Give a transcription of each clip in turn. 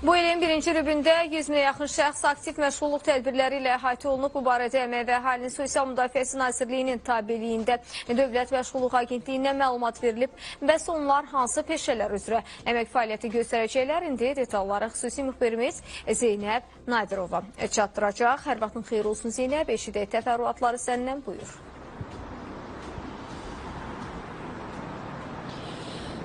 Bu ilin birinci rübündə 100 minə yaxın şəxs aktiv məşğulluq tədbirləri ilə əhatə olunub. Bu barədə Əmək və Əhalinin Sosial Müdafiəsi Nazirliyinin tabeliyində Dövlət Məşğulluq Agentliyindən məlumat verilib. Bəs onlar hansı peşələr üzrə əmək fəaliyyəti göstərəcəklər? İndi detalları xüsusi müxbirimiz Zeynəb Nadirova çatdıracaq. Hər vaxtın xeyir olsun Zeynəb, eşidək təfərrüatları səndən, buyur.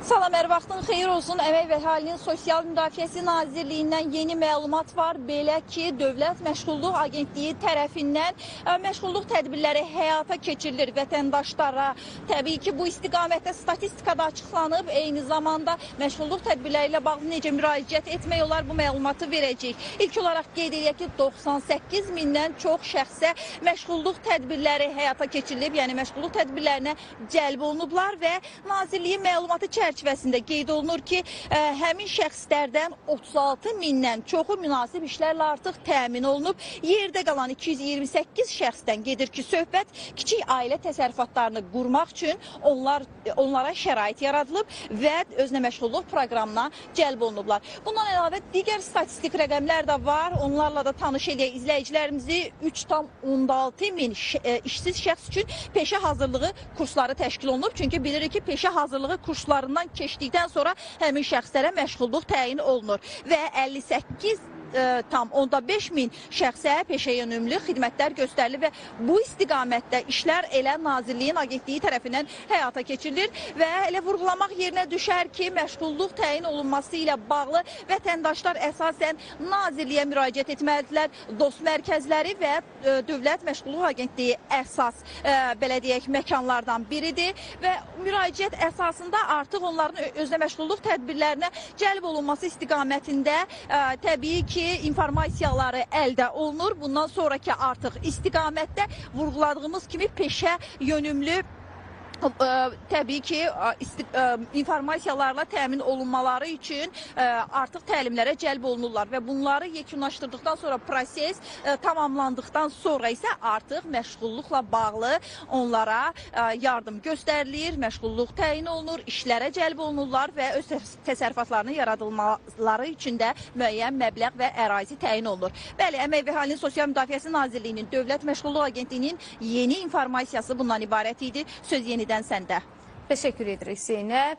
Salam, hər vaxtın xeyir olsun. Əmək və Əhalinin Sosial Müdafiəsi Nazirliyindən yeni məlumat var. Belə ki, Dövlət Məşğulluq Agentliyi tərəfindən məşğulluq tədbirləri həyata keçirilir vətəndaşlara. Təbii ki, bu istiqamətdə statistikada açıqlanıb. Eyni zamanda məşğulluq tədbirləri ilə bağlı necə müraciət etmək olar, bu məlumatı verəcəyik. İlk olaraq qeyd edək ki, 98 mindən çox şəxsə məşğulluq tədbirləri həyata keçirilib. Yəni, məşğulluq tədbirlərinə cəlb olunublar və Nazirliyin məlumatı çərçivəsində qeyd olunur ki, həmin şəxslərdən 36 mindən çoxu münasib işlərlə artıq təmin olunub. Yerdə qalan 228 şəxsdən gedir ki, söhbət kiçik ailə təsərrüfatlarını qurmaq üçün onlara şərait yaradılıb və özünə məşğulluq proqramına cəlb olunublar. Bundan əlavə digər statistik rəqəmlər də var. Onlarla da tanış eləyək izləyicilərimizi. 3,6 min işsiz şəxs üçün peşə hazırlığı kursları təşkil olunub. Çünki bilirik ki, peşə hazırlığı kurslarından keçdikdən sonra həmin şəxslərə məşğulluq təyin olunur və 58,5 min şəxsə peşə yönümlü xidmətlər göstərilir və bu istiqamətdə işlər elə Nazirliyin agentliyi tərəfindən həyata keçirilir və elə vurğulamaq yerinə düşər ki, məşğulluq təyin olunması ilə bağlı vətəndaşlar əsasən Nazirliyə müraciət etməlidirlər. Dost mərkəzləri və Dövlət Məşğulluq Agentliyi əsas belə deyək məkanlardan biridir və müraciət əsasında artıq onların özünə məşğulluq tədbirlərinə cəlb olunması istiqamətində təbii ki, informasiyaları əldə olunur. Bundan sonraki artıq istiqamətdə vurğuladığımız kimi peşə yönümlü təbii ki, informasiyalarla təmin olunmaları üçün artıq təlimlərə cəlb olunurlar və bunları yekunlaşdırdıqdan sonra proses tamamlandıqdan sonra isə artıq məşğulluqla bağlı onlara yardım göstərilir, məşğulluq təyin olunur, işlərə cəlb olunurlar və öz təsərrüfatlarının yaradılmaları üçün də müəyyən məbləğ və ərazi təyin olunur. Bəli, Əmək və Əhalinin Sosial Müdafiəsi Nazirliyinin Dövlət Məşğulluq Agentliyinin yeni informasiyası bundan ibarət idi. Söz yenidən səndə. Təşəkkür edirik Zeynəb.